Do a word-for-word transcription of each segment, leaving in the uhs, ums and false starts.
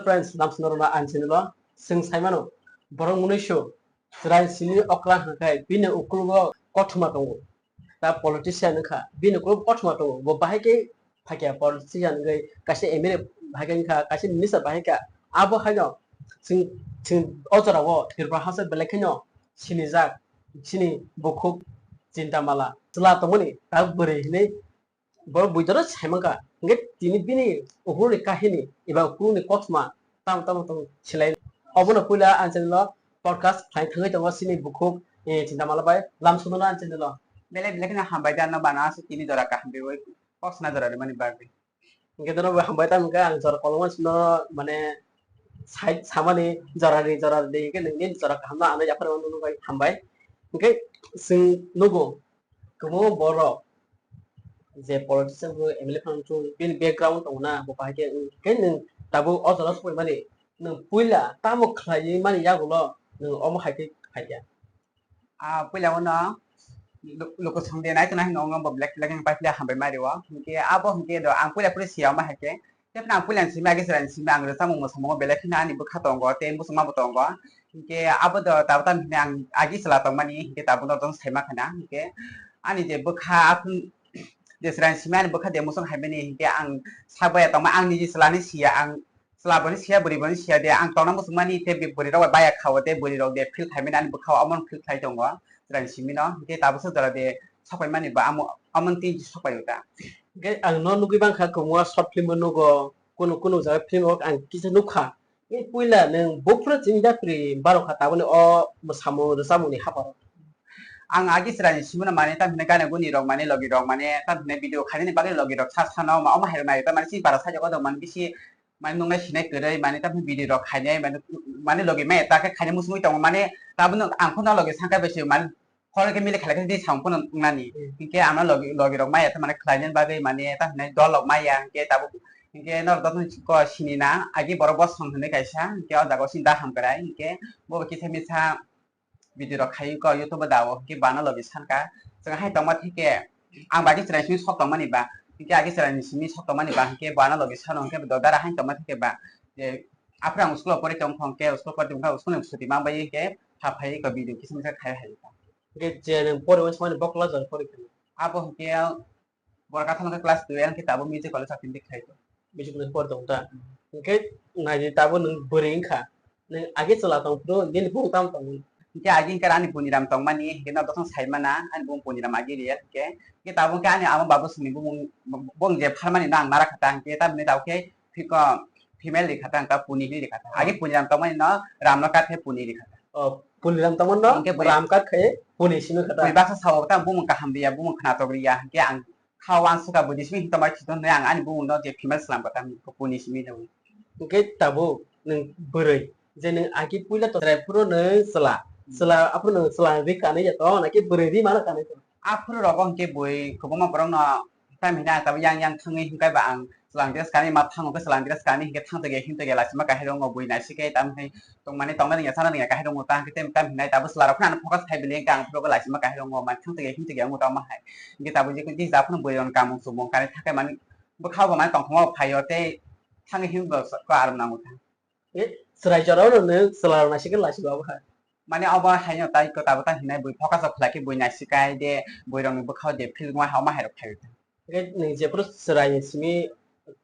Friends, lamsno rwna ang channel o chwng sai mano, borok mwnwi su chwrai simi okra hwnkhe bini ukologo kothoma tongo. Ta politician wngkha, bini ukologo kothoma tongo, bo bahai khe phakya politician wngwi kaisa M L A bahai khe wngkha, kaisa minister bahai kha. Abo haino chwng, chwng o jorao Tripura hasteo belai kheno sinijak, chini bukhuk Chintamala chwla tongmani ta bwrwi hinwi borok buidoro sai mankha. Hwnkhe tini bini ukulni kahini eba ukulni kothoma tamo tamo tong silai. Obono puila ang channel o podcast khlai thangwi tongo chini bukhuk, eh, Chintamala bai lamsono ang channel o. Belai belai kheno hambai da no bana aswk tini jora kaham riwi kok sana jora rimani bagwi. Hwnkhe nono bo hambai tamo khe ang jora kolokma sino mane side samani jora ri jora ri hwnkhe nini jora kaham no ano yaphar mano bai hambai. Hwnkhe chwng nugo kwbangma borok je politician bo M L A phano chwng bini background tongo na, bo bahai khe, hwnkhe nwng tabuk o jora sokphaimani, nwng puila tamo khlaiwi mani yagulo nwng omo hai khe phaikha? Ah, puila o no lu-, luku song de nai tongna hino wngbo belai belai khe paiphiya hambai mari o. Hwnkhe abo hwnkhe do ang puila puila siya omo hai khe. Tei phano ang puila ni simi agi chwrai ni simi ang rwchapmung mwsamung belai kheno ani bwkha tongo tei muchungma bo tongo. Hwnkhe abo do tabuk tamni hwnwi ang agi chwla tongmani hwnkhe tabuk no tong sai ma khana. Hwnkhe ani je bwkha aphuru je chwrai ni simi ani bwkha de muchung hai mani hwnkhe ang sak baiya tongma ang niji chwla ni siya ang chwla boni siya bwrwi boni siya de ang tongna muchung mani tei bwrwi rok bai baya kha o tei bwrwi rok de feel khai mani ani bwkha o omo feel khai tongo chwrai ni simi no hwnkhe tabuk se jora de sok pai mani ba amo omo twi sok pai o ta. Hwnkhe ang no nugwi mankha kwbangma short film o nugo, kunu kunu jaga film o ang kisa nukha. Tei puila nwng buphuru chini yapri barokha taboni o mwsamung rwchapmungni haparo. Ang agi chwraini simino mane tamhinai gana guni rok mane logi rok mane tamhinai video khainani bagwi logi rok sa sano ma omo hai rok nai ta mane chini bara sajak o mane bisi mane nungnai sinai kwrwi mane tamhinai video rok khainai mane mane logi maya ta khe khainai muchungwi tongo mane tabukno ang phano logi sangkha bai se mane Horo khe mili khalai khe tei samung phano wngnani. Hmm. Hinkhe ano logi, logi rok maya tamani khlainani bagwi mane ta hinai dol rok maya hinkhe tabuk hinkhe norok jotono ko sinina agi borok bosong hinwi kaisa hinkhe o jaga o sini da hamkrai hinkhe bo kisa misa video rok khai ko YouTube o da o hinkhe bo ano logi sankha chwng hai tongma thike ang bai khe chwrai simi sok tongmani ba hinkhe agi chwrai simi sok tongmani ba hinkhe bo ano logi sano hinkhe bo dara hai tongma thike ba je aphuru ang school o pori tong thong khe school o pori tong khe school ni suti mang bai hinkhe ha phai ko video kisa misa khai hai. Hingke je nwng pori uansukmani bo class jora pori kha. Abo hingke borok kathal hingke class twelve hingke tabuk music college o attend khlai tongo. Music college pori tongo ta? Hingke naidi tabuk nwng bwrwi wngkha. Nwng age chwla tong phuru nini bumung tamo tongmani? Hingke age hingke ani Puniram tongmani, hingke no dosong sai mana, ani bumung Puniram age real hingke. Hingke tabuk hingke ani ama babu songni bumung, bumung je pharmani no ang nara kha ta, hingke tamoni tabuk khe phiko female ri kha ta, hingke Puni ri kha ta. Age Puniram tongmani no Ram no kat khe Puni ri kha ta. Oh, Puniram tongmani no Hingke bui- Ram kat khe Puni simi kha ta. Bui baksa sao ta bumung kaham riya, bumung khnatok riya, hingke ang kha wansukha bui simi hintoma khito hwnwi ang ani bumung no je female slam kha ta, Puni simi rw. Hingke tabuk nwng bwrwi je nwng agi puila to chwrai phuru nwng chwla, chwla aphuru nwng chwla ri kanwi ya to, naki bwrwi ri mano kanwi to? Aphuru rogo hingke bui kwbangma borok no tam hinai ang tabuk yang yang thangwi hingkai ba ang chwla dress kanwi ma thango khe chwla dress kanwi hingke thang tege him tege laisima kahai rongo bui naisi khe tam hinai tongmani tongna rwngya sana rwngya kahai rongo ta hingke tam hinai tabuk chwla rok phano ano focus khai bili hingke ang phuru laisima kahai rongo mani thang tege him tege wngo tamo hai hingke tabuk je khe ja phano bui rok kamung chumung kanwi thakai mani bwkha bo mani tongthoma bo phaio tei thangwi him bo ko aram nango ta. E, chwrai jora o nwng chwla rok naisik khe laisik bo abo hai. Mane obo haino tai kwtal bwtang hinai bui focus o khlai khe bui naisik kai de bui rok ni bwkha o de film o ha omo hai rok khai. Hingke nwng jephuru chwrai ni simi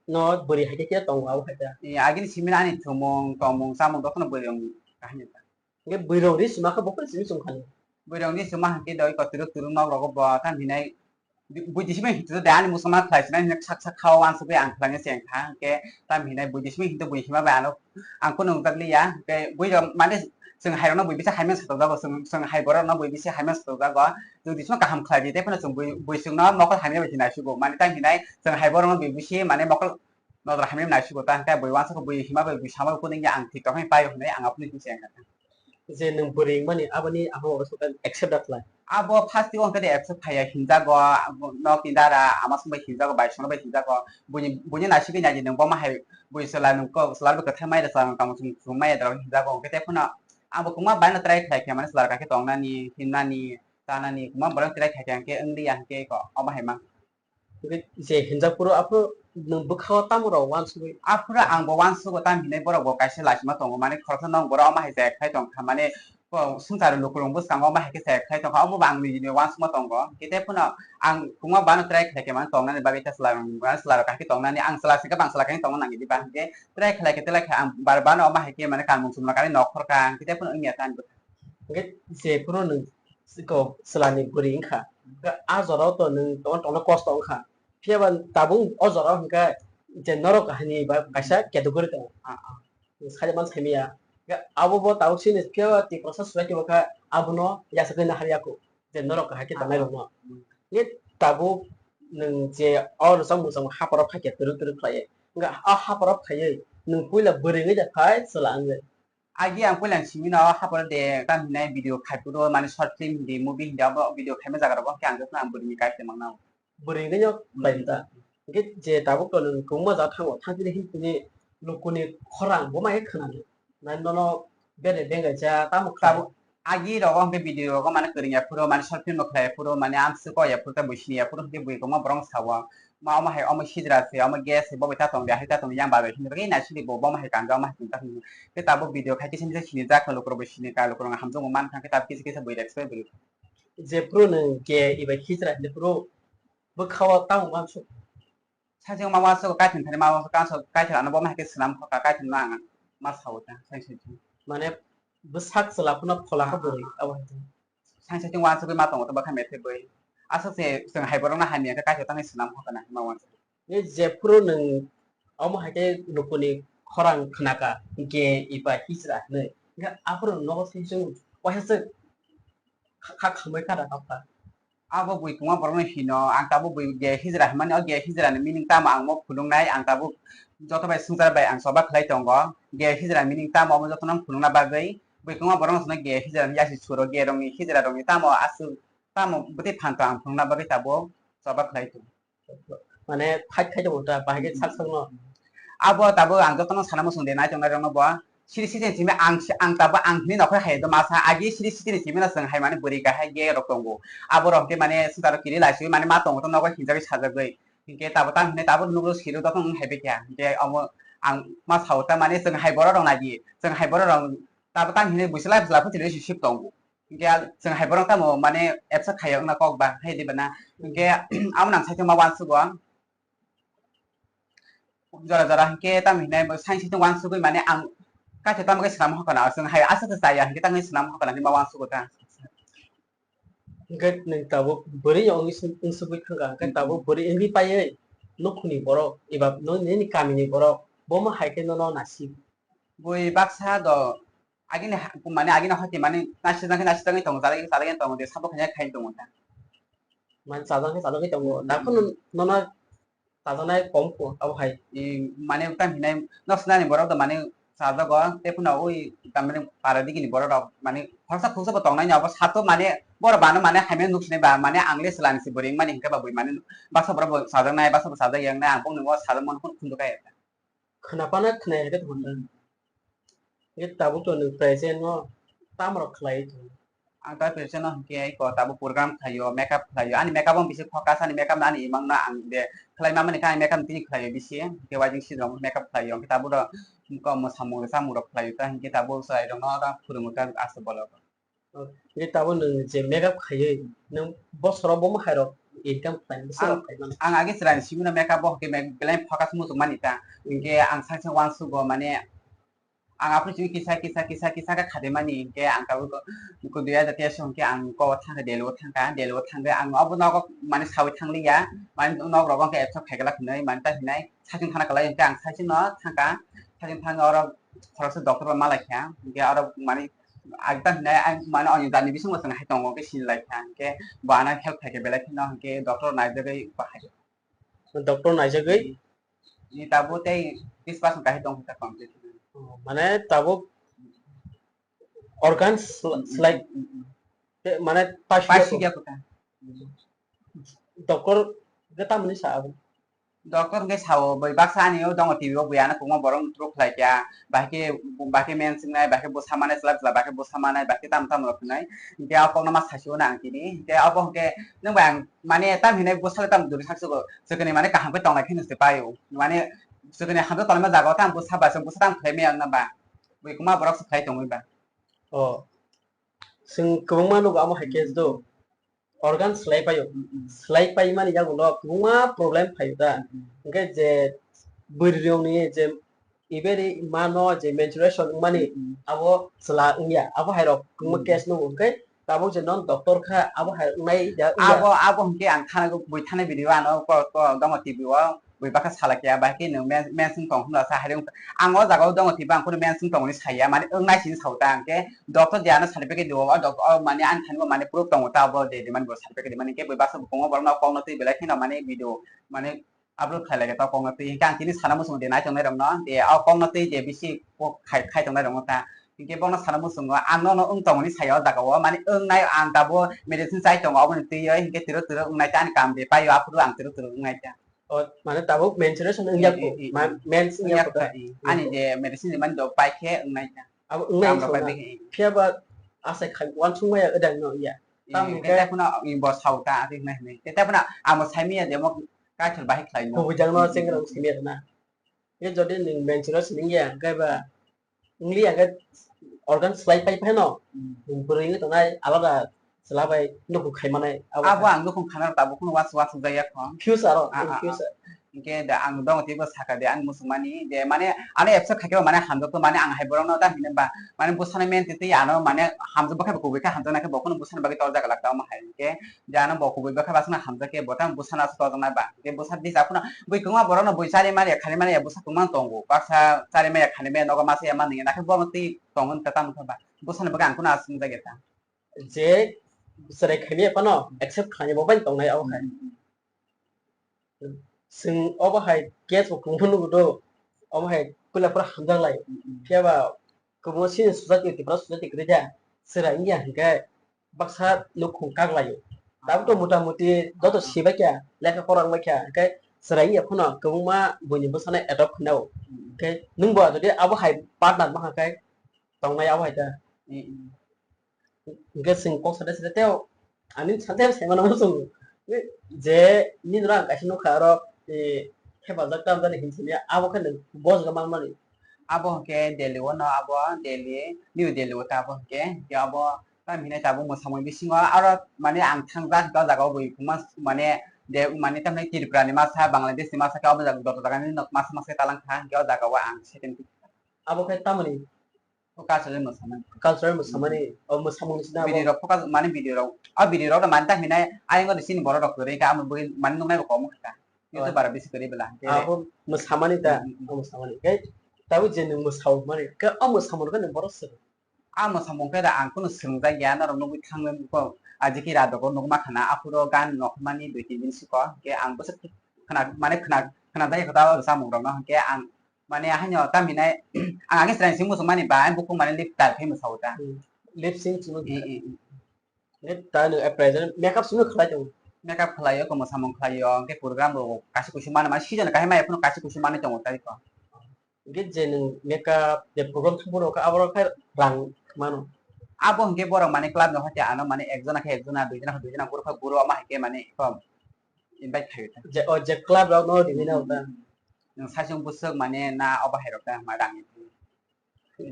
no bwrwi hai khe khe tongo abo hai ta. E, agini simi ani thumung tongmung chamung jotono bui rok ni kahini ta. Hingke bui rok ni sima khe bo phano simi chum kha ni. Bui rok ni sima hingke doi ko turuk turuk nok rogo bo tam hinai Bui di simi hitu de ani musulman khlai sinai hinwi sak sak khao wansugwi ang khlaina se wngkha. Hwnkhe tam hinai bui di simi hintu bui hima bai ano ang kunu nukjakliya. Hwnkhe bui rok mane chwng hai rokno bui bisa hai mano satokjago, chwng, chwng hai borokno bui bisi hai mano satokjago. Chwng di simi kaham khlai di tei phano chwng bui, bui chwngno mokol hamya bai se naisugo. Mane tam hinai chwng hai borokno bui bisi mane mokol nodor hamya bai naisugo. Ta hwnkhe bui wansukgo bui hima bai bui sama bai kunu wngya ang thik tongmani pai hwnwi ang aphuru se wngkha. Je nwng bwrwi wngmani aboni aphuru oro soka accept da khlai. Abo first o hwnkhe de accept khaiya hinjago, nok ni dara ama song bai hinjago, bai song bai hinjago. Buini, buini naisingwi naidi nwng bo ma hai bui chwla nwng kok chwla rok kwthai mai da chwla nwng tamo chwng chwng mai da hinjago. Hwnkhe tei phano abo kwma bai no try khlai khe mane chwla rok kha khe tongnani, hinnani, chanani kwma borok try khlai khe hwnkhe wng liya hwnkhe ko omo hai ma. Hwnkhe je hinjak phuru aphuru nwng bwkhao tamo rok uansugwi? Aphuru ang bo uansugo, tamo hinwi borok bo kaisa laisima tongo, mane khoroksa nokbar o omo hai chaya khlai tongkha, mane swngchar lukurok bwskango omo hai khe chaya khlai tongkha, omo bo ang nini uansukma tongo. Hwnkhe tei phano ang kwbangma bano try khlai khe mane tongnani bagwi ta chwla rok, chwla rok kaham khe tongnani, ang chwla se khe bang chwla kaham tongna nangya diba, hwnkhe try khlai khe tei lai khe ang bar bano omo hai khe mane kanmung chumla kari nokhorkha, hwnkhe tei phano wngya ta ani bwkha. Hwnkhe jephuru nwng chwla ni bwrwi wngkha, hwnkhe a jora o to nwng tongna kosto wngkha, phiya ba tabuk o jora o hwnkhe je norok hai ni ba kaisa category tongo. Saida man saimaya. Abo bo tabuk chini khe Tiprasa society o kha abono yasakwi naharya kho je norok hai khe tongnai rokno. Ni tabuk nwng je o rwchap mwchang hapharo phai khe twrwk twrwk khlai. Wngkha a hapharo phaiwi nwng puila bwrwi wngwi da phai chwla wngwi. Agi ang puila simi no hapharo de tam hinai video khai phuru mane short film hindi movie hindi abo video khaima jaga rogo khe ang jotono ang bwrwi ni kai se mangna. Bwrwi wngwi no bai ta. Hwnkhe je tabuk to nwng kwbangma jaga thango, thang tini himtini lukuni khorang bo mai khwnani. Nai nono bere bengai cha tamo khlai. Agi rogo hwnkhe video rogo mane kwrwngya phuru mane short film bo khlai phuru mane amswk ya phuru ta bui siniya phuru hwnkhe bui kwbangma borok sao. Ma omo hai omo hijra se omo gas se bo bai ta tong de hai ta tong yang ba bai hwnwi bagwi nai sidi bo bo omo hai kanjak omo hai tong ta hwnwi. Khe tabuk video khai kisa misa sinijak lukurok bai sini ka lukurok hamjakma mankha khe tabuk kisa kisa bui respect bui. Jephuru nwng ge eba hijra hinwi phuru bwkhao tamo uansuk. Saising ma uansuk kaithang thani ma uansuk kansa kaithang ano bo ma hai khe swnam kha kaithang no ang ma sao ta saising. Mane bwsak chwla phano phola kha bwrwi abo hai. Saising uansuk ma tongo to bwkha methai bwi. Aswk se chwng hai borok no hamya khe kaithang thani swnam kha na ma uansuk. Ni jephuru nwng omo hai khe lukuni khorang khnaka, ge eba hijra hinwi. Hwnkhe aphuru nogo saichung waisa se kha, kha khamwi kha da kha. Abo bui kwma borokno hino, ang tabuk bui ge hijra hinmani, o ge hijra ni meaning tamo ang mo phunuknai, ang tabuk joto bai swngchar bai ang choba khlai tongo. Ge hijra meaning tamo omo jotono phunukna bagwi bui kwma borokno hino ge hijra ni yasi suro, ge rokni hijra rokni tamo aswk tamo bwtwi phanto ang phunukna bagwi tabuk choba khlai tongo. Mane fight khai tongo ta, bahai khe sak sakno. Abo tabuk ang jotono sana muchung de, naitok nairokno bo. Siri sijini simi ang, ang tabuk ang hini nokhor hai do masa, agi siri sijini simi no chwng hai mane bwrwi kahai ge rok tongo. Abo rok hwnkhe mane swngcharo kiri laiswi mane ma tongo to nogo hinjagwi sajagwi. Hinkhe tabuk tang hwnwi tabuk nukgo siro jotono wng hai bekha. Hinkhe omo ang ma sao ta mane chwng hai borok rok nai di. Chwng hai borok rok tabuk tang hwnwi buisla buisla phunchilwi sip tongo. Hinkhe chwng hai borok tamo mane absa khaio wngna kok ba hai di bana. Hinkhe amo nang sai ma uansugo. Jora jora hinkhe tamo hinai bo science ni uansugwi mane ang kaisa tamo khe swnam hokana chwng hai aswk se chaya hinkhe tamo khe swnam hokana hinwi ma uansugo ta. Hinkhe nwng tabuk bwrwi wngwi sw-, wngsugwi thangkha, hinkhe tabuk bwrwi wngwi paiwi nukhungni borok eba nini kamini borok bomo hai khe nono nasi. Bui baksa do agini ha-, mane agini hati mane nasi jangkhe nasi jangkhe tongo, jala jala tongo de sabo khaina khai tongo ta. Mane chajak khe chajak khe tongo. Daphuru nono chajaknai kom kho abo hai. I mane tam hinai nok sinani borok do mane chajago, tei phano ui tamni para digini borok rok mane khoroksa khoroksa bo tongnai abo sato mane borok bano mane hamya nuk sinai ba mane ang le chwla ni se bwrwi wngmani hinkhe ba bui mane baksa borok bo chajaknai baksa bo chajak ya wngnai ang bongni bo chajak mano phano khunju kaya. Khwna phano khwnaya khe tongkha. Hwnkhe tabuk to nwng present no tamo rok khlai tong? Ang ta present no hwnkhe iko tabuk program khlaio, makeup khlaio. Ani makeup o bisi focus, ani makeup no ani imang no ang de khlai ma mani khe ani makeup ni tini khlaio bisi. Hwnkhe uaijing si rok makeup khlaio. Hwnkhe tabuk rok kok mwsamung rwchapmung rok khlaio ta hwnkhe tabuk chwrai rok no ta phwrwngwi ta aswk bolok. Hwnkhe tabuk nwng je makeup khaiwi nwng bosoro bomo hai rok income khlai bwswk rok khai mano? Ang age chwrai ni simi no makeup bo hwnkhe belai focus muchung mani ta. Hwnkhe ang saksa uansugo mane ang aphuru simi kisa, kisa, kisa, kisa khe khade mani, hinkhe ang tabuk ko dui hajar teis hwnkhe ang ko thangkha, Delhi o thangkha, Delhi o thangkhe ang obo nogo mane sawi thangliya, mane nok rogo hwnkhe absorb khaigala hinwi mane ta hinai saichung thangna kwlai, hinkhe ang saichung no thangkha, saichung thangwi oro khoroksa doctor bai malaikha, hinkhe oro mane agita hinai ang mane oni jani bisingo chwng hai tongo, hinkhe sinilaikha, hinkhe bo ano help khaikha belai kheno, hinkhe doctor naijagwi bahai. Doctor naijagwi? Ni tabuk tei bis percent kahai tong kha complete. Oh, mane tabuk organ sl-, slide te mane paisi ya kota. Doctor ge tamni sa abo? Doctor hwnkhe sao, bui baksa ani o dongo T V o, bui ano kwbangma borok no tubuk khlai kha, bahai khe, bahai khe mensing nai, bahai khe bwsa manai, chwla chwla bahai khe bwsa manai, bahai khe tamo tamo rok hwnwi, hwnkhe o kokno ma sasi o na ang tini, hwnkhe obo hwnkhe nwng bai ang mane tam hinai bwsa le tam duri sak sugo, chwkni mane kaham khe tonglai khe nwng se pai o, mane chwkni hamjak tonglaima jaga o tam bwsa bai se bwsa tam khlai maya wngna ba, bui kwma borok se khlai tongwi ba. O, chwng kwbangma nugo amo hai case do. Organ slai paio. Mm, mm. Slai paimani yagulo kwbangma problem phaio da. Mm, mm. Hwnkhe je bwrwirokni je iberi mano je menstruation wngmani, Mm, mm. abo chwla wngya. Abo hairok kwbangma Mm, mm. case nungo. Hwnkhe tabuk je non doctor kha, abo hai wngnai da wngya. Abo, abo hwnkhe ang thana bui thana video ano ko, ko dongo T V o. Bui bakha salakya, bahai khe nwng mens-, mensing tong hwnba sa hai wng. Ang o jaga o dongo thiba, ang kunu mensing tong hwnwi saya, mane wngnai sini sao ta, hwnkhe doctor de ano certificate dio, o doctor, o mane ani thani bo mane proof tongo ta, bo de, de mane bo certificate mane khe bui baksa bukungo borokno kokno twi belai kheno mane video mane upload khlai lai khe ta kokno twi, hwnkhe ang tini sana muchungo de nai tongnai rokno, de o kokno twi de bisi kok khai, khai tongnai rokno ta, hwnkhe bono sana muchungo ang nono wng tong hwnwi saya o jaga o, mane wngnai ang tabuk medicine chai tongo, oboni twiwi hwnkhe twrwk twrwk wngnai ta, ani kam de paio, aphuru ang twrwk twrwk wngnai ta. O, mane tabuk menstruation wngya Eh, ko, eh, eh, ma-, eh. mens wngya Wngya ko ta. Ko ta, eh. Ani je medicine ni mani do pai khe wngnai ta. Abo wngnai Tamo wngkha pai na. Bikhe, eh. Phiya ba asai khai wansuk maya wdang no ya. Eh, Tamo khe khe tai phano, eh, bo sao ta, ati wngnai hinwi. Khe tai phano amo sai maya je mo kaithal bahai khlai no. Kubui jang no Mm, mm, chengra mm. Wngsi maya na. Ye jodi nwng menstruation wngya, hwnkhe ba Wngli ang khe organ slai pai phano, Hmm. bwrwi wngwi tongnai alada chwla bai nukhung khai manai abo Abo kha. Ang nukhung khana tabuk kheno was was wngjakya kho. Future o, Ah, in ah, ah. Future. Hwnkhe da ang dong teibo sakha de, ang muchungmani de, mane, ano absent khaikhe mane hamjakgo, mane, ang hai borokno ta hino ba, mane, bwsano mente tei ano, mane, hamjak bwkha kubui khe hamjaknai khe bo kheno bwsani bagwi torjak glak tamo hai hwnkhe, je ano bo kubui bwkha bwsano hamjak khe bo tamo bwsano aswk torjaknai ba, hwnkhe bwsa tei jak phano bui kwma borokno bui chari manya, khani manya, bwsa kwmang tongo, baksa chari manya, khani manya, nogo masa ya manwi ya, nakhe bono twi tongo wngkha tamo wngkha ba, bwsani bagwi ang kheno aswk wngjakya ta. Je chwrai khaimya phano accept khlainai bo bai tongnai abo hai. Hmm, hmm, hmm. Chwng obo hai case bo kwbangma nugo do, obo hai puila pura hamjak lai. Hmm, hmm. Phiya ba kwbangma chini society, Tripura society kwrwi khe chwrai wngya hinkhe baksa nukhung kak laio. Tabuk to mota moti joto sibai kha, lekha pora wngbai kha, hinkhe chwrai wngya phano kwbangma buini bwsano adopt khainao. Hinkhe nwngbo jodi abo hai partner mankha khe tongnai abo hai ta. Hinkhe chwng kok sada sada teo, ani sante saimano chwng je nini rang kaisa nukha aro, eh, hepajak tamjani hinwi simi abo khe nwng bojra manmani. Abo hwnkhe Delhi o no, abo Delhi, New Delhi o ta abo hwnkhe, hwnkhe abo tamhinai tabuk mwsamwi bisingo aro mane ang thangjak hwnkhe o jaga o bui kwma mane de mane tamhinai Tripura ni masa, Bangladesh ni masa khe abo jaga joto jaga ni nok masa masa khe talang kha hwnkhe o jaga o ang second. Abo khe tamoni? O cultural mwsamani. Cultural mwsamani, o mwsamung ni sina abo. Video rok focus mane video rok, o video rok mane tamhinai ayang o chini borok rok kwrwi kha amo bui mane nuknai bo kom kha. Oh. YouTuber bisi kwrwi bwla. Abo mwsamani ta, Hmm, hmm, hmm. O mwsamani. Khe tabuk je nwng mwsao mani, khe o mwsamung khe nwng borok swk? A mwsamung khe da ang kheno swrwngjak ya, norok nugwi thangwi ko ajiki radok o nukma khana, aphuru gan nokmani dui tin din siko, khe ang bwswk khna, mane khna, khna jagwi khe ta o samung rok no, khe ang mane haino tamhinai ang age chwrai sing muchung mani ba, ang bukhuk mane lip tal khe mwsao ta. Hmm. Lip sync chini. Eh, eh, eh. Nge ta nwng apply jani makeup simi khlai tongo. Makeup khlaio, komo samung khlaio, hwnkhe program rok kaisa kusu mano, mane season kahima phano kaisa kusu manwi tongo tai kho. Hwnkhe je nwng makeup je program thangphuru khe aborok khe rang mano. Abo hwnkhe borok mane club no hwnkhe ano mane ekjona khe ekjona, duijona khe duijona, guro khe guro, omo hai khe mane kho invite khaio ta. Je, o je club rok no rimina ta. Nwng saichung bwswk mane na obo hai rok ta ma rang.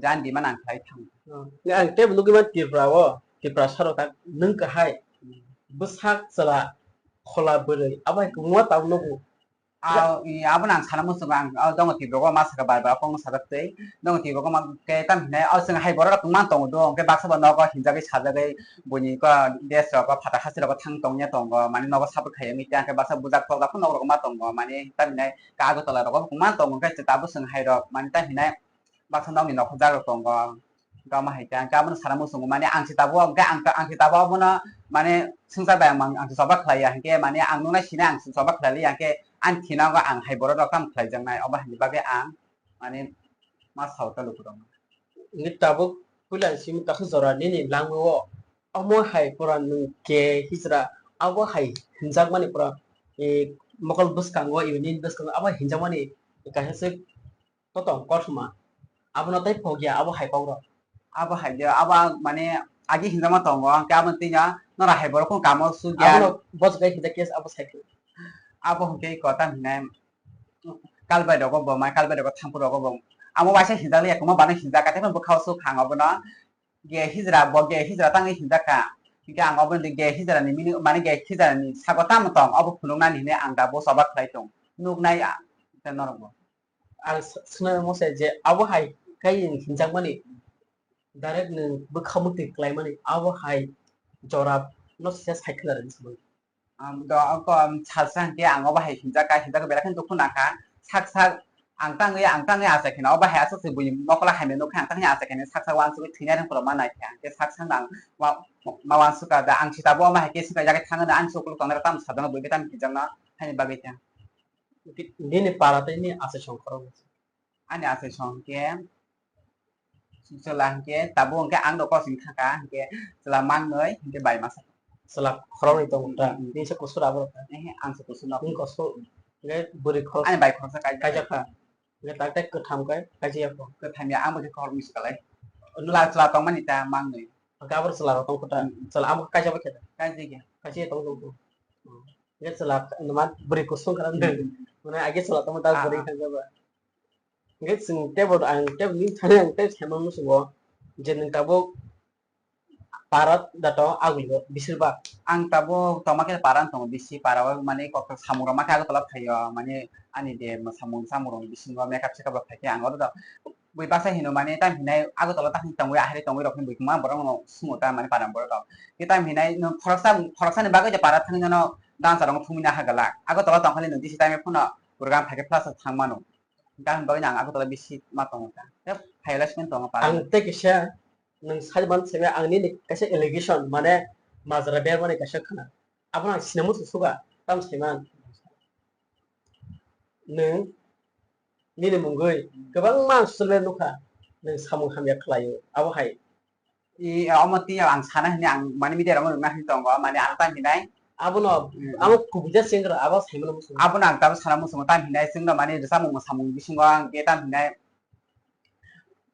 Jan demand ang khlai thang. Oh. Ang tei bo nugwi man Tripura o, Tripura saro tak nwng kahai. Hmm. Bwsak chwla khola bwrwi abo hai kwbangma tabuk nugo. Ah, i, abo nang sana muchungo ang, ah, dongo Tripura o ma saka bar bar kok sajak tei. Dongo Tripura o ma khe tam hinai, ah, chwng hai borok rok man tongo do, hwnkhe baksa bo nogo hinjagwi sajagwi buini ko dress rok o phatar hasti rok o thang tongya tongo, mane nogo support khai wngwi tei hwnkhe baksa bujak tokjak phano nok rok ma tongo, mane tam hinai Agartala rok o ma tongo, hwnkhe tabuk chwng hai rok, mane tam hinai baksa nokni nokhorjak rok tongo, hwnkhe omo hai khe, hwnkhe abono sana muchungo, mane ang se tabuk, hwnkhe ang, ang se tabuk abono, mane swngchar bai ang, ang se choba khlai ya, hwnkhe mane ang nuknai sinai ang se choba khlai li ya, hwnkhe ani thwi nango ang hai borok rok tamo khlai jaknai, obo haini bagwi ang, mane, ma sao ta lukurok no. Hwnkhe tabuk puila simi kaisa jora nini langmao, omo hai pura nwng khe hijra, abo hai hinjakmani pura, eh, mokol bwskango, unit bwskango abo hinjakmani kaisa se totong kothoma. Abono tei phokya abo hai kokrok. Abo hai de, abo ang mane agi hinjakma tongo, hwnkhe aboni twiya norok hai borok kamo sugya. Abono bojok hinjak khe abo sai khe. Abo hwnkhe kota hinai. Kalbai rogo bo, mai kalbai rogo thampu rogo bo. Amo waisa hinjak liya, kuma bana hinjak, kaisa bwkhao suk khang obono. Ge hijra, bo ge hijra tangwi hinjak kha. Hingke ang obono ge hijra ni mini, mane ge hijra ni sago tamo tong, obo phunuknani hinwi ang da bo choba khlai tong. Nuknai a, norok bo. Ang s-, swnamwi mose je abo hai khe hinjakmani, direct nwng bwkha mukti khlaimani, abo hai jorab no sesa sai khe narwkmani. Ang do, ang ko, ang salsa hingke ang obo hai hinjak ka, hinjak belai kheno dukhu nangkha. Sak sak ang tangwi, ang tangwi achai kheno obo hai aswk se buini mokolo hamya nukha, ang tangwi achai kheno sak sak wansugwi thwinai rang koloma naikha. Hingke sak sak ang wa-, ma wansukha da, ang sitabo omo hai khe swkang jagwi thangwi ani se ukuluk tongnai rok tamo sajagna buibai tamo hinjakno haini bagwi khe. Nini para tei nini achai song khorok. Ani achai song hingke chwla hingke tabuk hingke ang do kosing thangkha hingke chwla mangnoi hingke bai masa. Chwla khoroknwi tongo ta? Mm, mm. Nini se kusur abo rok ta? Ehe, ang se kusur no. Nini kusur hingke bwrwi khorok ani bai khoroksa kaijak. Kaijak kha. Hingke tak tak kwtham kai kaijak ya kho. Kwtham ya, ang bo khe khoroknwi se kalai. Chwla, chwla tongmani ta mangnoi. Hingke abo chwla rok tong kho ta? Mm, mm. Chwla abo kaijak bai khe ta? Kaijak ya. Kaijak ya tong tong. Hingke chwla numa bwrwi kusung khana. Mm, mm. Mane age chwla tongma ta bwrwi khana ba. Hingke chwng teibo ang teibo nini thani ang tei saimano muchungo je nwng tabuk para da tongo agulio bisir bak. Ang tabuk tongma khe para wng tongo bisi para o mane kokthok samung rok ma khe Agartala phaio mane ani de samung samung rok bisingo makeup sekap rok phaikhe ang oro do bui baksa hino mane tam hinai Agartala ta tongwi ahai tongwi rok bui kwma borok no sumo ta mane para borok rok. Khe tam hinai nwng khoroksa khoroksa ni bagwi je para thangwi no dansa rok thumwi na ha glak Agartala tongkhali nwng bisi time phano program phaikhe plus thang mano. Tamni bagwi ang Agartala bisi ma tongo ta. Tei phailai simi tongo para. Ang tei kisa nwng side man simi ang nini kaisa allegation mane majra bermani kaisa khna. Abono ang sinamo susuga tam saiman. Nwng nini mungwi kwbangma ang social media nukha. Nwng samung hamya khlaio. Abo hai I, omo twi ang sana hini ang mani media rok nukna hini tongo, mani ang tam hinai. Abono, hmm, amo kubui ja sengkra, abo saimano muchungo. Abono ang tamo sana muchungo, tam hinai, chwngno mani rwchapmung mwsamung bisingo ang khe tam hinai.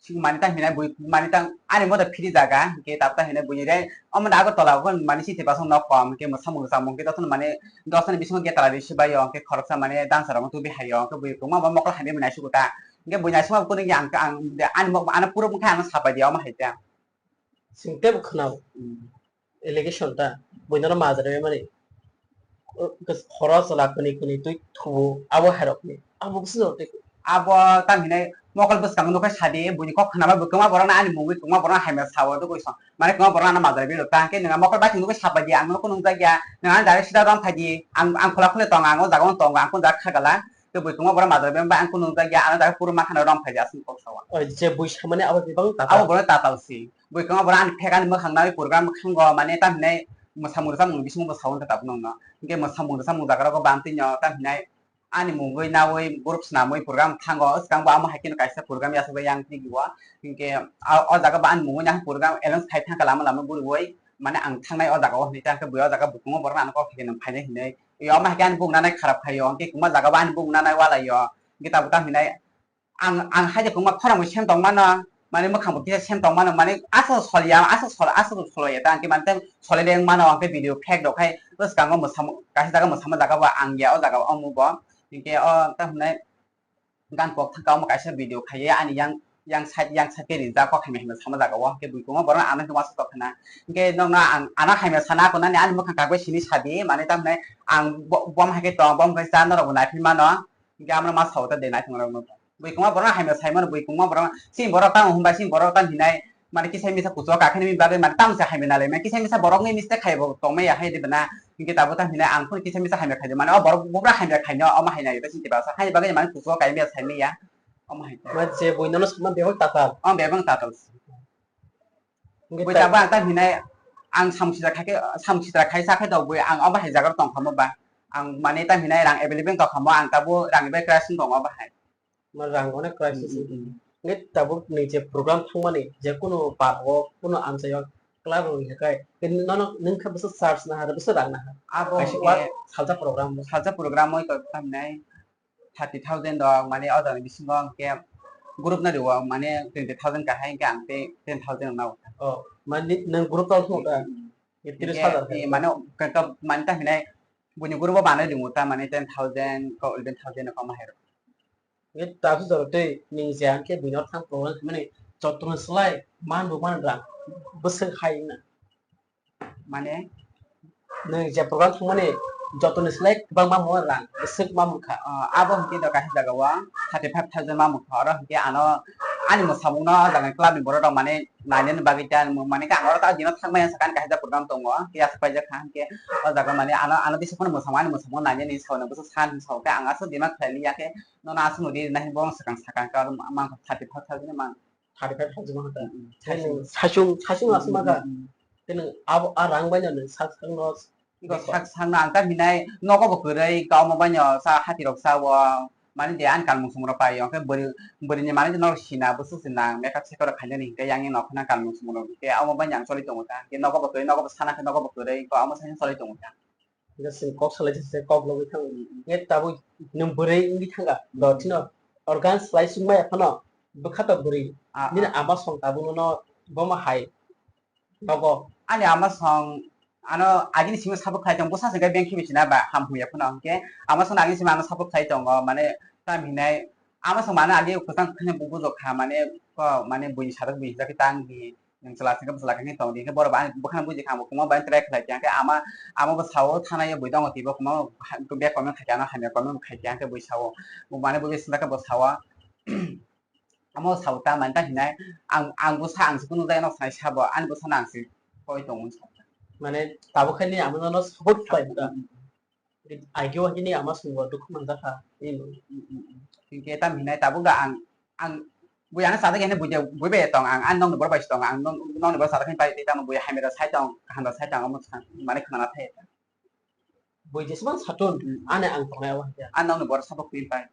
Chwng mani tam hinai, bui, mani tam, ani moto phiri jaga, hingke tab tam hinai, buini re, omo da Agartala o mani siti basong nok kom, hingke mwsamung rwchapmung, hingke jotono mani, dosani bisingo getara risi baio, hingke khoroksa mani dansa rok tubi haio, hingke bui kwma bo mokol hamya mani sukuta. Hingke buini asima kunu ang, ang, ani mok, ano puro mokha ano sapai dia, omo hai ta. Chwng teibo khwnao. Hmm. Allegation ta. Buino majra mani. Horo chwla kwnwi kwnwi twi thuo abo hairokni. Abo bwswk tei. Abo tam hinai mokol bwskango nukhai sadi, buini kok khwnama bo kwma borok ani mungwi kwma borok hamya sao do koiso. Mane kwma borok ano majra bilo ta hingke nwnga mokol bai nukhai sapa di ang no kunung jagya. Nwnga direct sida rom phai di. Ang, ang khola khole tong ang o jaga o tong ang kun jaga khagala. Tei bui kwma borok majra beng bai ang kunung jagya ano jaga puro makhano rom phai di aswk kok sao. Oi je bui samani abo bebak tatal. Abo borok tatal si. Bui kwma borok ani phek ani mwkhang nai program mwkhango mane tam hinai mwsamung rwchapmung bisingo bo sao wngkha tabuk nokno. Hingke mwsamung rwchapmung jaga rogo bantwi no tam hinai ani mungwi nawi group swnamwi program thango. Swkang bo amo hai kheno kaisa program yachakjak yang tigi o. Hingke a, o jaga bo ani mungwi nang program announce khai thangkha lama lama guriwi mane ang thangnai o jaga o hinui tangkhe bui o jaga bui kwma borok ano kok khe nang phainai hinui. Omo hai khe ani buk nanai kharap khaio. Hingke kwma jaga bo ani buk nanai walaio. Hingke tabuk tam hinai Ang, ang hai de kwma khorang bo sem tong mano, mane mwkhang bo kisa sem tong mano, mane aswk soliya, aswk sol, aswk soliya ta, hingke mane tei solai de wng mano, hingke video fake rok hai bwskango mwsamo, kaisa jaga mwsamo jaga bo ang ya, o jaga o omo bo, hingke o tamo hinai gan kok thangka omo kaisa video khaiye ani yang, yang side, yang side ke rijak kok hamya hamya samo jaga o, hingke bui kwma borok ano hingke uansuk tok khna, hingke nokno ang ano hamya sana kok nani ani mwkhang kagwi sini sadi, mane tamo hinai ang bo, bo hai khe tong, bo hai khe cha norok bo naiphai mano. Hingke amra ma sao ta de naithok rok no. Bui kwma borok hamya sai mano, bui kwma borok sini borok tamo hwnbai sini borok tamo hinai mane kisa misa kuchuk kha khe nini bagwi mane tamo se hamya nalai mane kisa misa borok ni mistake khai bo tongma ya hai de bana. Hingke tabuk tamo hinai ang phano kisa misa hamya khai de mane o borok bubra hamya khai no omo hai nai ta sini basa hai bagwi mane kuchuk kha mia sai mia omo hai. Ma je bui nono sama bebak tatal. Omo bebak tatal. Hingke bui ta- tabuk ang tam hinai ang samung sitra khai khe, samung sitra khai sa khe tabuk bui ang obo hai jaga rok tong kha mo ba. Ang mane tam hinai rang available tong kha mo, ang tabuk rang bai crisis tong obo hai. Ma rang onek crisis. Mm, mm, mm. Hingke tabuk ni je program thangmani je kunu park o, kunu amchai o Club rok ni hakai. Nono nung khe bwswk charge na ha, bwswk rang na ha. Abo kaisa hwnkhe wa salsa program. Salsa program oi kok tamnai thirty thousand dong, mane o jagani bisingo hwnkhe group no rio, mane twenty thousand kahai hwnkhe ang tei ten thousand rok nao. Oh, mane nung group rok thung ta? Hmm. Tris hajar. Hwnkhe, eh, mane, ka, ka, mane ta hinai buini group o manai ringo ta, mane ten thousand ko eleven thousand ko ma hai rok. Hwnkhe ta su jora tei nung je hwnkhe buino thang program khaimani jotono slai man rok man rang bwswk hai wngna. Mane? Nwng je program thangmani jotoni slai kwbangma mungwi rang bwswk ma mankha. Ah, abo hwnkhe do kaisa jagao thirty five thousand ma mankha. Oro hwnkhe ano ani mwsamungno o jaga club ni borok rok mane nainani bagwi ta mane khe ang oro ta dino thangmaya sakha ani kaisa program tongo. Khe aswk paijak kha hwnkhe o jaga mane ano, ano bisi phano mwsamung ani mwsamungno nainani sao, nwng bwswk san hinwi sao khe ang aswk demand khlai liya khe nono aswk nw rinai hinwi bo swkang sakha hwnkhe oro mankha thirty five thousand man. Thirty five thousand ma hota. Mm, mm. Saichung, saichung aswk ma kha. Mm, mm, mm. Tei nwng abo, a rang bai no nwng sak sakno. Iko sak sakno ang ta hinai nogo bo kwrwi, kau omo bai no sa hati rok sa o. Mani de ani kalmung sumung rok pai o. Khe bwrwi, bwrwi ni mani no sina bwswk se nang makeup sekeup rok khainani hinkhe yang nok khna kalmung sumung rok. Khe omo bai no ang choli tongo ta. Khe nogo bo kwrwi, nogo bo sana khe nogo bo kwrwi, khe omo sai choli tongo ta. Hingke chwng kok salai se kok logoi thango. Hingke tabuk nwng bwrwi wngwi thangkha. Do chino organ salai chukmaya phano bwkha to bwrwi. Ah, nini ah. Ama song tabuk no bomo hai nogo. Ani ama song ano agini simi support khlai tong, bwsa se hingke beng khibi sina ba ham huya phano. Hingke ama song agini simi ano support khlai tongo, mane tam hinai ama song mane agi kwchang kheno bujok kha, mane ko mane buini sajak buini sajak tang di. Nwng chwla singkhe bwsala khe tong di, hwnkhe borok bo ani bwkhano buji kha, bo kwma bai try khlai kha, hwnkhe ama, ama bo sao thanai bui tongo, twibo kwma bag comment khai kha, ano hamya comment khai kha, hwnkhe bui sao, bo mane bui sinda khe bo sao, amo sao ta mani ta hinai, ang, ang bwsa ang se kunu jagano sai sabo, ani bwsano ang se koi tongo sa. Mane tabuk khe ni amo no support khlai kha. Ageo hini ama songbo dukhu manjakha. Hingke tam hinai tabuk da ang, ang bui ano sajak hini bui de, bui bai tong ang, ang nokni borok bai se tong ang, nok-, nokni borok sajak hini pai tamo bui hamya da sai tong, kaham da sai tong, omo sa mane khna na thai. Bui jesmang satun, hmm, ani ang tongnai o hingke. Ang nokni borok sabok twi pai.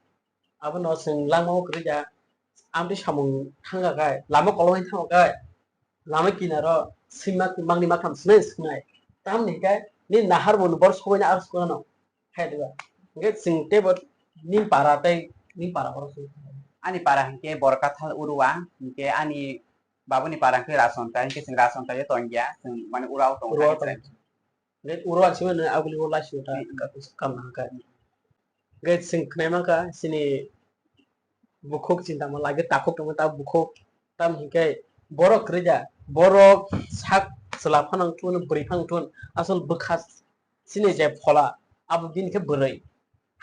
Abono chwng langmao kwrwi da, amtwi samung thangkha khe, lama kolomwi thangkha khe, lama kinaro swima mangni makham swinai swknai. Tamni hwnkhe nini nahar bo borok sokoina aro sokono khe diba. Hwnkhe chwng teibo nini para tei nini para borok se. Ani para hwnkhe Borkathal Urua, hwnkhe ani babuni para hwnkhe Rasontai, hwnkhe chwng Rasontai o tongya, chwng mane Urao tongkha. Urao tong. Hwnkhe uro ang sima nini aguli o laisio ta, hmm, kaisa kam nang kha. Hwnkhe chwng khnai mankha chini bukhuk chinta ma lagi takhuk tongma ta bukhuk. Tam hinkhe borok kwrwi da, borok sak chwla phano wng thun, bwrwi phano wng thun, asol bwkha chini je phola abo bini khe bwrwi.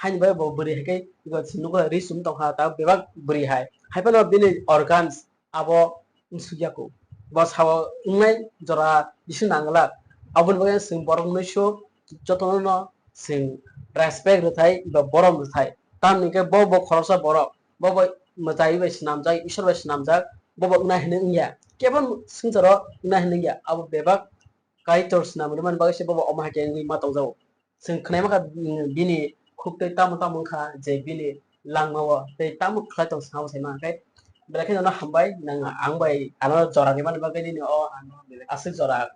Haini bai bo bwrwi hai khe ego se nukha ri sum tongkha ta bebak bwrwi hai. Hai phano bini organs abo wngsukya kho. Bo sao wngnai jora bisi nangla. Aboni bagwi chwng borok nwiso jotono no chwng respect rwthai eba borom rwthai. Tamni khe bo bo khoroksa borok, bo bo mwtai bai swnamjak, Isor bai swnamjak, bo bo wngna hinwi wngya. Kebo swngcharo wngna hinwi wngya. Abo bebak Kaitor swnam rwmani bagwi se bo bo omo hai khe wngwi ma tongjago. Chwng khwnai mankha, mm, bini khuk tei tamo tamo wngkha je bini langmao tei tamo khlai tong sabo sai mankhe. Belai kheno no hambai nang ang bai ano jora rimani bagwi nini o aswk jora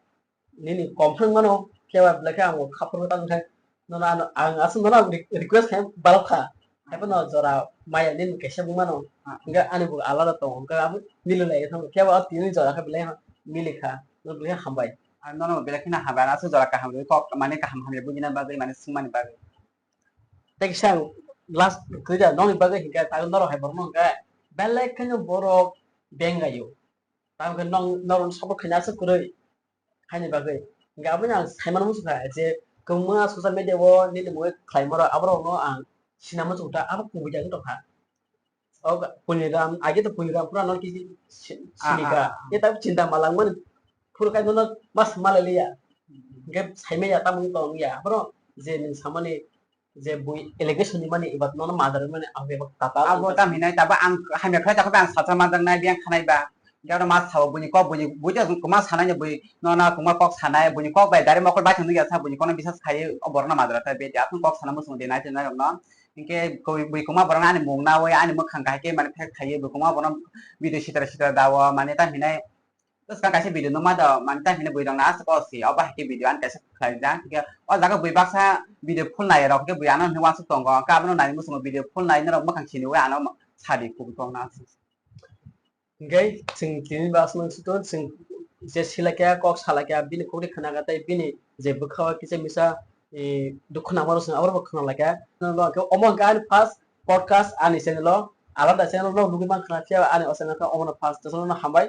nini kom phang mano khe ba belai khe ang khapang tang khe nono ano ang aswk nono re-, request khe balok kha. Haiphano jora maya nini kaisa bung mano hwnkhe ani bo alada tongo hwnkhe abo mili lai thang khe ba tini jora khe belai mili kha no belai hambai. Ang nono belai kheno hambai, ano aswk jora kaham rwui kok, mane kaham hamya bujina bagwi, mane swngmani bagwi. Tei kisa ang last kwrwi da, nokni bagwi hinkhe, tago norok hai borokno hinkhe, belai kheno borok beng gaio. Tamo khe nong, norokno support khaina aswk kwrwi, haini bagwi. Hinkhe aboni ang saimano muchungkha je, kwbangma social media o nini mungwi khlaimorok, aborokno ang sina muchungkha, abo kubui jagwi tongkha. O Puniram, age to Puniram pura non kisi si-, ah, sinika. Ah, ah. Ye ta chinta malang man pura kai nono mas malaliya. Ge saime ya tamung tong ya. Bro, je ning samani je bui allegation ni mani ibat nono madar mani abo ibat tata. Abo tam hinai taba ang hamya khlai ta kho ang satra madang nai biang khanai ba. Jaro mas sao buni kok buni bujo kuma sanai bui nono kuma kok sanai buni kok bai dari mokol bai thang ya sa buni kono bisas khai o borno madra ta be ya kok sana musung de nai te nai no. Hinkhe bui, bui kwma borok ani mung nawi ani mwkhang kahai khe mane phek khaiwi bui kwma borok video sitra sitra dao mane ta hinai Bwskang kaisa video nukma do, mani tai hwnwi bui rok na aswk o si, obo hai khe video ani kaisa khlai jak. Hwnkhe o jaga bui baksa video full nai rok, hwnkhe bui ano hwnwi uansuk tongo, hwnkhe abono nai muchungo video full nai norok mwkhang siniwi ano sadi kubui kok na aswk. Hwnkhe chwng tini bas nung suto chwng je silakya kok salakya bini kokni khwnakha tei bini je bwkha o kisa misa, eh, dukhu nangma rok chwng aborok bo khwnalakya. Hwnkhe omo hwnkhe ani first podcast ani channel o, alada channel no nugwi mankha phiya ani o channel khe omono first channel no hambai.